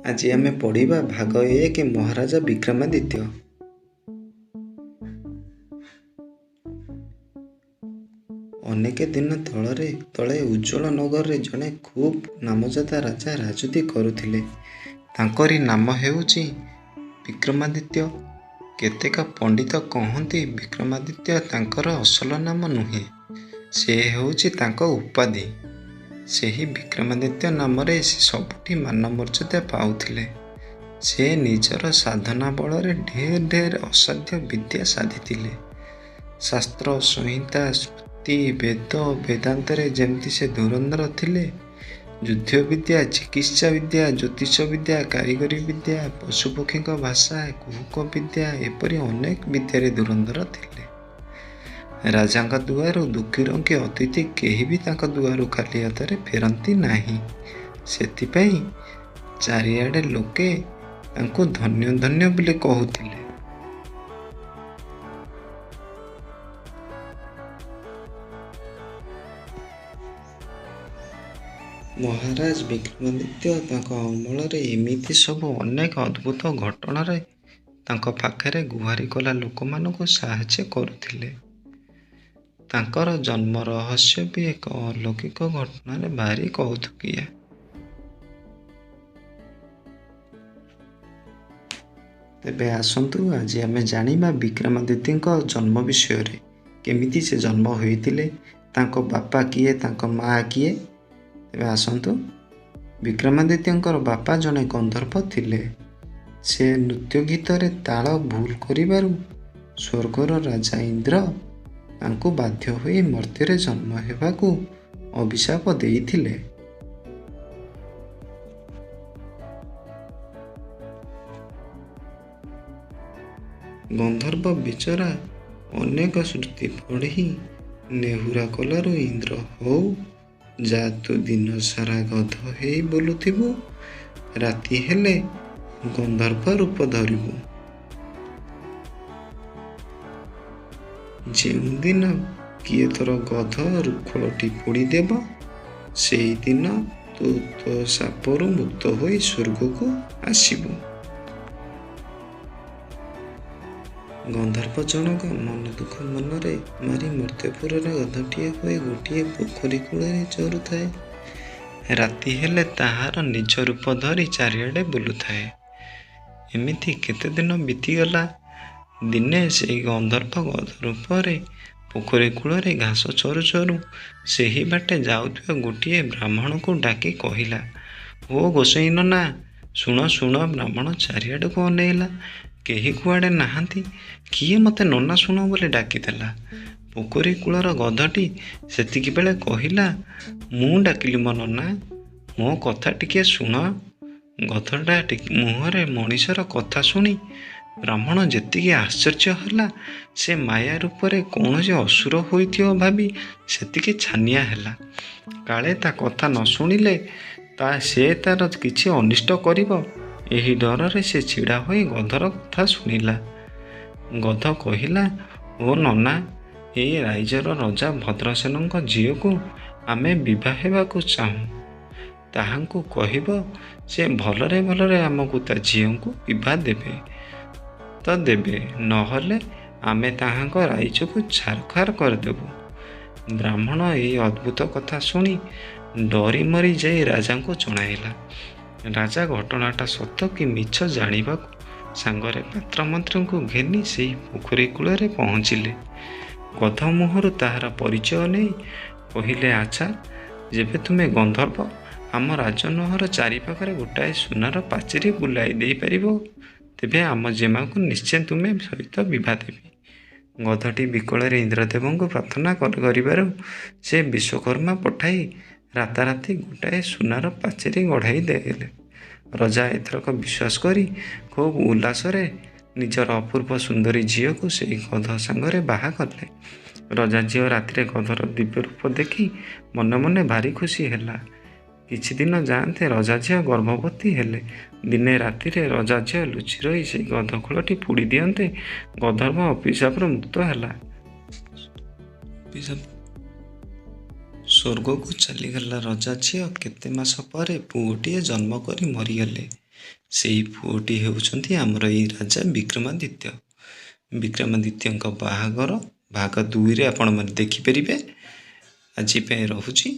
ଆଜି ଆମେ ପଢ଼ିବା ଭାଗ 1, ମହାରାଜା ବିକ୍ରମାଦିତ୍ୟ। ଅନେକ ଦିନ ତଳେ ଉଜ୍ଜ୍ୱଳ ନଗରରେ ଜଣେ ଖୁବ୍ ନାମଜାଦା ରାଜା ରାଜୁତି କରୁଥିଲେ। ତାଙ୍କରି ନାମ ହେଉଛି ବିକ୍ରମାଦିତ୍ୟ। କେତେକ ପଣ୍ଡିତ କହନ୍ତି, ବିକ୍ରମାଦିତ୍ୟ ତାଙ୍କର ଅସଲ ନାମ ନୁହେଁ, ସେ ହେଉଛି ତାଙ୍କ ଉପାଧି। ସେହି ବିକ୍ରମାଦିତ୍ୟ ନାମରେ ସେ ସବୁଠି ମାନମର୍ଯ୍ୟାଦା ପାଉଥିଲେ। ସେ ନିଜର ସାଧନା ବଳରେ ଢେର ଢେର ଅସାଧ୍ୟ ବିଦ୍ୟା ସାଧିଥିଲେ। ଶାସ୍ତ୍ର, ସଂହିତା, ସ୍ମୃତି, ବେଦ, ବେଦାନ୍ତରେ ଯେମିତି ସେ ଧୁରନ୍ଧର ଥିଲେ, ଯୁଦ୍ଧବିଦ୍ୟା, ଚିକିତ୍ସା ବିଦ୍ୟା, ଜ୍ୟୋତିଷ ବିଦ୍ୟା, କାରିଗରୀ ବିଦ୍ୟା, ପଶୁପକ୍ଷୀଙ୍କ ଭାଷା, କୁହୁକ ବିଦ୍ୟା, ଏପରି ଅନେକ ବିଦ୍ୟାରେ ଧୁରନ୍ଧର ଥିଲେ। ରାଜାଙ୍କ ଦୁଆରୁ ଦୁଃଖୀରଙ୍କି ଅତିଥି କେହି ବି ତାଙ୍କ ଦୁଆରୁ ଖାଲି ହାତରେ ଫେରନ୍ତି ନାହିଁ। ସେଥିପାଇଁ ଚାରିଆଡ଼େ ଲୋକେ ତାଙ୍କୁ ଧନ୍ୟ ଧନ୍ୟ ବୋଲି କହୁଥିଲେ। ମହାରାଜ ବିକ୍ରମାଦିତ୍ୟ ତାଙ୍କ ଅମଳରେ ଏମିତି ସବୁ ଅନେକ ଅଦ୍ଭୁତ ଘଟଣାରେ ତାଙ୍କ ପାଖରେ ଗୁହାରି କଲା ଲୋକମାନଙ୍କୁ ସାହାଯ୍ୟ କରୁଥିଲେ। ତାଙ୍କର ଜନ୍ମ ରହସ୍ୟ ବି ଏକ ଅଲୌକିକ ଘଟଣାରେ ଭାରି କୌତୁକିଆ। ତେବେ ଆସନ୍ତୁ ଆଜି ଆମେ ଜାଣିବା ବିକ୍ରମାଦିତ୍ୟଙ୍କ ଜନ୍ମ ବିଷୟରେ। କେମିତି ସେ ଜନ୍ମ ହୋଇଥିଲେ, ତାଙ୍କ ବାପା କିଏ, ତାଙ୍କ ମା କିଏ। ତେବେ ଆସନ୍ତୁ। ବିକ୍ରମାଦିତ୍ୟଙ୍କର ବାପା ଜଣେ ଗନ୍ଧର୍ବ ଥିଲେ। ସେ ନୃତ୍ୟ ଗୀତରେ ତାଳ ଭୁଲ କରିବାରୁ ସ୍ୱର୍ଗର ରାଜା ଇନ୍ଦ୍ର ତାଙ୍କୁ ବାଧ୍ୟ ହୋଇ ମର୍ତ୍ତ୍ୟରେ ଜନ୍ମ ହେବାକୁ ଅଭିଶାପ ଦେଇଥିଲେ। ଗନ୍ଧର୍ବ ବିଚରା ଅନେକ ଶ୍ରୁତି ପଢ଼ି ନେହୁରା କଲାରୁ ଇନ୍ଦ୍ର ହଉ ଯା, ତୁ ଦିନସାରା ଗଧ ହେଇ ବୁଲୁଥିବୁ, ରାତି ହେଲେ ଗନ୍ଧର୍ବ ରୂପ ଧରିବୁ। ଯେଉଁଦିନ କିଏ ତୋର ଗଧ ଖୋଳଟି ପୋଡ଼ିଦେବ, ସେଇଦିନ ତୁ ତୋ ଶାପରୁ ମୁକ୍ତ ହୋଇ ସ୍ୱର୍ଗକୁ ଆସିବୁ। ଗନ୍ଧର୍ବ ଜଣକ ମନ ଦୁଃଖ ମନରେ ମାରି ମର୍ତ୍ତ୍ୟପୁରରେ ଗଧଟିଏ ହୋଇ ଗୋଟିଏ ପୋଖରୀ କୂଳରେ ଚରୁଥାଏ। ରାତି ହେଲେ ତାହାର ନିଜ ରୂପ ଧରି ଚାରିଆଡ଼େ ବୁଲୁଥାଏ। ଏମିତି କେତେଦିନ ବିତିଗଲା। ଦିନେ ସେଇ ଗନ୍ଧର୍ବ ଗଧ ରୂପରେ ପୋଖରୀ କୂଳରେ ଘାସ ଚରୁ ଚରୁ ସେହି ବାଟେ ଯାଉଥିବା ଗୋଟିଏ ବ୍ରାହ୍ମଣକୁ ଡାକି କହିଲା, ଓ ଗୋସାଇଁ ନନା, ଶୁଣ ଶୁଣ। ବ୍ରାହ୍ମଣ ଚାରିଆଡ଼କୁ ଅନେଇଲା, କେହି କୁଆଡ଼େ ନାହାନ୍ତି, କିଏ ମୋତେ ନନା ଶୁଣ ବୋଲି ଡାକିଦେଲା? ପୋଖରୀ କୂଳର ଗଧଟି ସେତିକିବେଳେ କହିଲା, ମୁଁ ଡାକିଲି ମୋ ନନା, ମୋ କଥା ଟିକିଏ ଶୁଣ। ଗଧଟା ମୁହଁରେ ମଣିଷର କଥା ଶୁଣି ବ୍ରାହ୍ମଣ ଯେତିକି ଆଶ୍ଚର୍ଯ୍ୟ ହେଲା, ସେ ମାୟା ରୂପରେ କୌଣସି ଅସୁର ହୋଇଥିବ ଭାବି ସେତିକି ଛାନିଆ ହେଲା। କାଳେ ତା କଥା ନ ଶୁଣିଲେ ତା ସେ ତାର କିଛି ଅନିଷ୍ଟ କରିବ, ଏହି ଡରରେ ସେ ଛିଡ଼ା ହୋଇ ଗଧର କଥା ଶୁଣିଲା। ଗଧ କହିଲା, ଓ ନନା, ଏଇ ରାଇଜର ରଜା ଭଦ୍ରସେନଙ୍କ ଝିଅକୁ ଆମେ ବିଭା ହେବାକୁ ଚାହୁଁ। ତାହାଙ୍କୁ କହିବ, ସେ ଭଲରେ ଭଲରେ ଆମକୁ ତା ଝିଅଙ୍କୁ ବିଭା ଦେବେ ତ ଦେବେ, ନହେଲେ ଆମେ ତାହାଙ୍କ ରାଇଜକୁ ଛାରଖାର କରିଦେବୁ। ବ୍ରାହ୍ମଣ ଏହି ଅଦ୍ଭୁତ କଥା ଶୁଣି ଡରି ମରି ଯାଇ ରାଜାଙ୍କୁ ଜଣାଇଲା। ରାଜା ଘଟଣାଟା ସତ କି ମିଛ ଜାଣିବାକୁ ସାଙ୍ଗରେ ପାତ୍ରମନ୍ତ୍ରୀଙ୍କୁ ଘେନି ସେହି ପୋଖରୀ କୂଳରେ ପହଞ୍ଚିଲେ। ଗଧ ମୁହଁରୁ ତାହାର ପରିଚୟ ନେଇ କହିଲେ, ଆଚ୍ଛା, ଯେବେ ତୁମେ ଗନ୍ଧର୍ବ, ଆମ ରାଜନଅର ଚାରିପାଖରେ ଗୋଟାଏ ସୁନାର ପାଚେରୀ ବୁଲାଇ ଦେଇପାରିବ, ତେବେ ଆମ ଜେମାକୁ ନିଶ୍ଚୟ ତୁମେ ସହିତ ବିଭା ଦେବି। ଗଧଟି ବିକଳରେ ଇନ୍ଦ୍ରଦେବଙ୍କୁ ପ୍ରାର୍ଥନା କରିବାରୁ ସେ ବିଶ୍ୱକର୍ମା ପଠାଇ ରାତାରାତି ଗୋଟାଏ ସୁନାର ପାଚେରୀ ଗଢ଼ାଇ ଦେଲେ। ରଜା ଏଥରକ ବିଶ୍ୱାସ କରି ଖୁବ୍ ଉଲ୍ଲାସରେ ନିଜର ଅପୂର୍ବ ସୁନ୍ଦରୀ ଝିଅକୁ ସେହି ଗଧ ସାଙ୍ଗରେ ବାହା କଲେ। ରଜା ଝିଅ ରାତିରେ ଗଧର ଦିବ୍ୟ ରୂପ ଦେଖି ମନେ ମନେ ଭାରି ଖୁସି ହେଲା। କିଛି ଦିନ ଯାଆନ୍ତେ ରଜା ଝିଅ ଗର୍ଭବତୀ ହେଲେ। ଦିନେ ରାତିରେ ରଜା ଝିଅ ଲୁଚି ରହି ସେଇ ଗଧ ଖୋଳଟି ପୋଡ଼ି ଦିଅନ୍ତେ ଗନ୍ଧର୍ବ ଅଭିଶାପରୁ ମୁକ୍ତ ହେଲା, ସ୍ୱର୍ଗକୁ ଚାଲିଗଲା। ରଜା ଝିଅ କେତେ ମାସ ପରେ ପୁଅଟିଏ ଜନ୍ମ କରି ମରିଗଲେ। ସେଇ ପୁଅଟି ହେଉଛନ୍ତି ଆମର ଏଇ ରାଜା ବିକ୍ରମାଦିତ୍ୟ। ବିକ୍ରମାଦିତ୍ୟଙ୍କ ବାହାଘର ଭାଗ 2ରେ ଆପଣମାନେ ଦେଖିପାରିବେ। ଆଜି ପାଇଁ ରହୁଛି,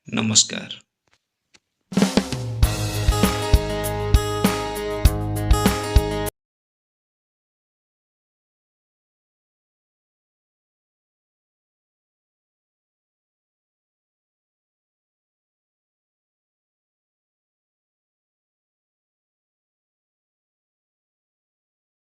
ନମସ୍କାର।